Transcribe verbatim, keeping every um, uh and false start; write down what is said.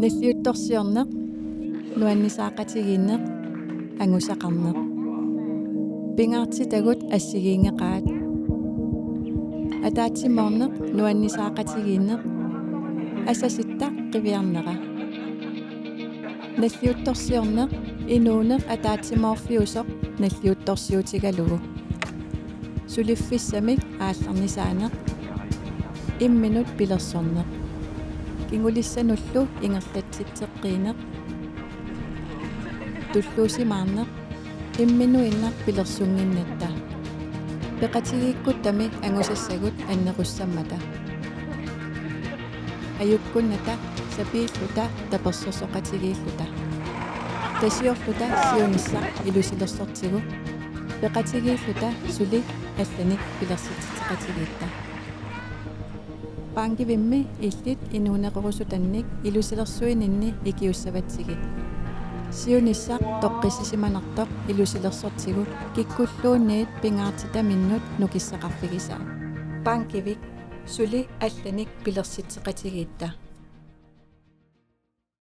Nalliuttorsiorneq, nuannisaaqatigiinneq, angusaqarneq. Pingaartitagut assigiinngeqaat. Ataatsimoorneq, nuannisaaqatigiinneq, asasitta qiviarnera. Nalliuttorsiorneq, inuuneq ataatsimoorfiusoq nalliuttorsiutigalugu. Suliffissamik aallarnisaaneq. Imminut pilersorneq. Kingulissanullu ingerlatsitseqqiineq. Tulluusimaarneq. Imminuinnaq pilersunnginnatta. Peqatigiikkuttami angusassagut annerussammata. Ajukkunnata sapiilluta tapersersoqatigiilluta. Tasiorluta siunissaq ilusilersortigu. Peqatigiilluta suli allanik pilersitsitseqatigiitta. Bankivimmi illit inuunerorusutannik ilusilersuininni ikiussavatsigit. Siunissaq toqqissisimanartoq ilusilersortigu kikkulluunniit pingaartitaminnut nukissaqarfigisaat. Bankivik suli allanik pilersitseqatigiitta.